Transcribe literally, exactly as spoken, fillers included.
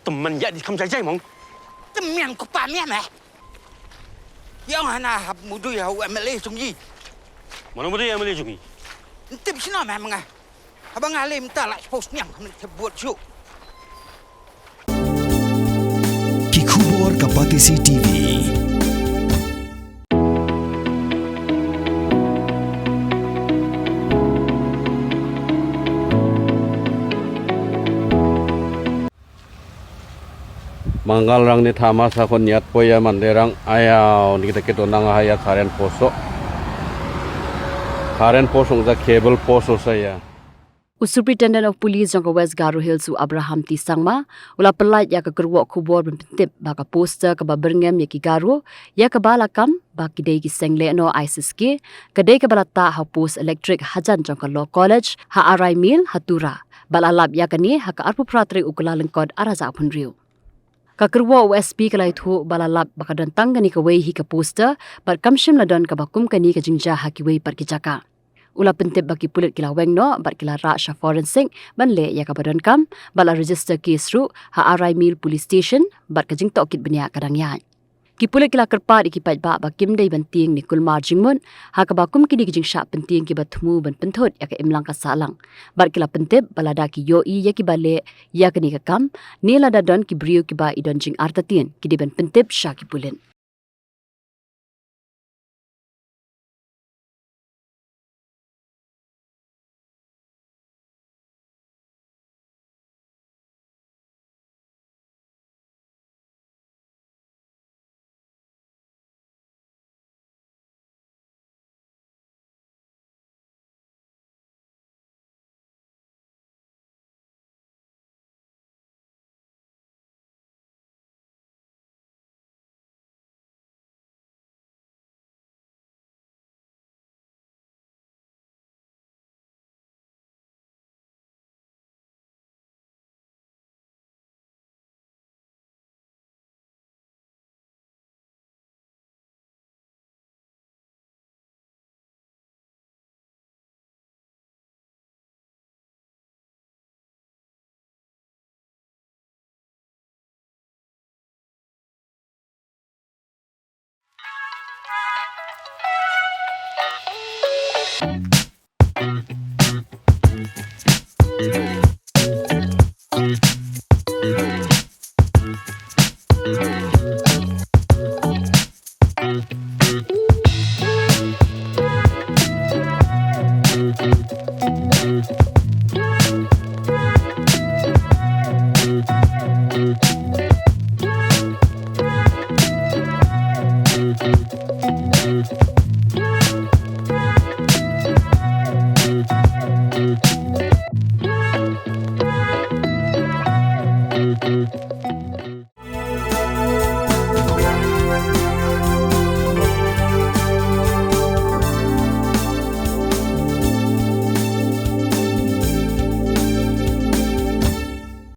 Tymmen ïa di kham jai jai mong. Tymmen ko pa mia meh. Ïa nga na hap mudui ha u M L A jong i. Mano mudui M L A jong i? Ntip sino meh menga. Haba nga lem ta la post niang khamne te buat ju. Ki khubor ka Batesi T V. Mangal rang ni thama sa kon niat poya mande rang ayau ni kita kito nang haya current poso. Current poso za cable poso saya. U Superintendent of Police jong ka West Garo Hills u Abraham T Sangma u la pynlait ïa ka kyrwoh khubor ban pyntip ba ka poster kaba byrngem ïa ki Garo ïa kaba la kam ba ki dei ki seng lehnoh I S S K, ka dei kaba la tah ha u post elektrik hajan jong ka Law College ha Arai Mill ha Tura. Ba la lap ïa kane ha ka arphew phra tarik u Kyllalyngkot arhajar arphew hynriew. Ka kyrwoh u S P ka la ïathuh ba la lap ba ka don tang kane kawei hi ka poster bad kam shym la don kaba kum kane ka jingjia ha kiwei pat ki jaka. U la pyntip ba ki pulit ki la weng noh bad ki la rah sha forensic ban leh ïa kaba donkam bad la register case ruh ha Arai Mill Police Station bad ka jingtohkit bniah ka dang ïaid. Ki pulit ki la kyrpad ïa ki paidbah ba kim dei ban tieng ne kulmar jingmut ha kaba kum kine ki jingshah pyntieng kiba thmu ban pynthut ïa ka imlang ka sahlang. Bad ki la pyntip ba lada ki ïohi ïa kiba leh ïa kane ka kam ne lada don ki briew kiba i don jingartatien ki dei ban pyntip sha ki pulit.